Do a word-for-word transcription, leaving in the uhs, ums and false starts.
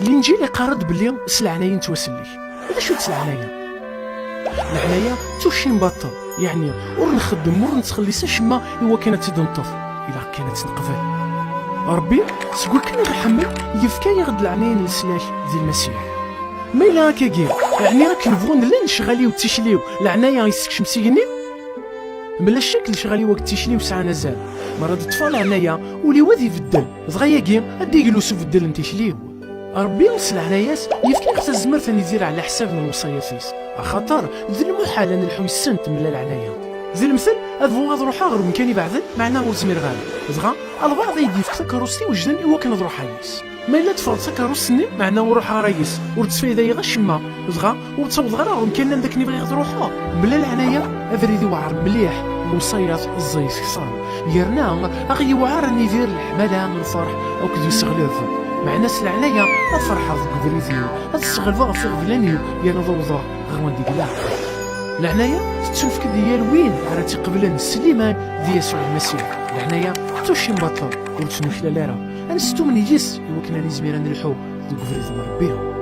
Linǧil iqqar-d belli s leɛnaya nettwasellek. D acu-tt leɛnaya? Leɛnaya d tucci n baṭel, yeɛni ur nxeddem, ur nettxelliṣ acemma i wakken ad tt-id-neṭṭef, ilaq kan ad tt-neqbel. Ṛebbi, seg wakken i ɣ-iḥemmel, yefka-yaɣ-d leɛnaya n leslak di Lmasiḥ. Ma yella akkagi, ɛni akken bɣu nella lecɣal-iw d tikli-w, leɛnaya yessekcem s igenni? Mla ccek lecɣal-iw akked tikli-w sɛan azal. Mi ara d-ṭṭfeɣ leɛnaya, ul-iw ad ibeddel, dɣa yagi ad d-iglu s ubeddel n tikli-w. Ṛebbi s leɛnaya-s yefka-yaɣ tazmert ad nidir ɛla ḥsab n lewṣayat-is, axaṭer d lmuḥal ad nelḥu yes-sent mla leɛnaya. Di lemtel, ad bɣuɣ ad ruḥeɣ ɣer umkan ibeɛden, meɛna ur zmireɣ ara. Dɣa, albaɛḍ ay d-yefk takeṛṛust iwejden i wakken ad ruḥeɣ yis. Ma yella ṭṭfeɣ-d takeṛṛust-nni, meɛna ur ruḥeɣ ara yis, ur d-sfaydayeɣ acemma, dɣa ur ttawḍeɣ ara ɣer umkan anda akken i bɣiɣ ad ruḥeɣ. Mla leɛnaya, abrid iweɛṛ mliḥ, lewṣayat ẓẓayit kteṛ. Yerna, aɣ-yewɛer ad nidir leḥmala, lferḥ akked useɣleb. Meɛna s leɛnaya, ad ferḥeɣ deg ubrid-iw, ad sseɣlbeɣ ɣef iɣeblan-iw, yerna ad awḍeɣ ɣer wanda i ilaq. Leɛnaya tettunefk-d i yal win ara tt-iqeblen s liman di Yasuɛ Lmasiḥ. Leɛnaya d tucci n baṭel, ur tt-nuklal ara. Ad nestumen yis i wakken ad nizmir ad nelḥu deg ubrid n Ṛebbi.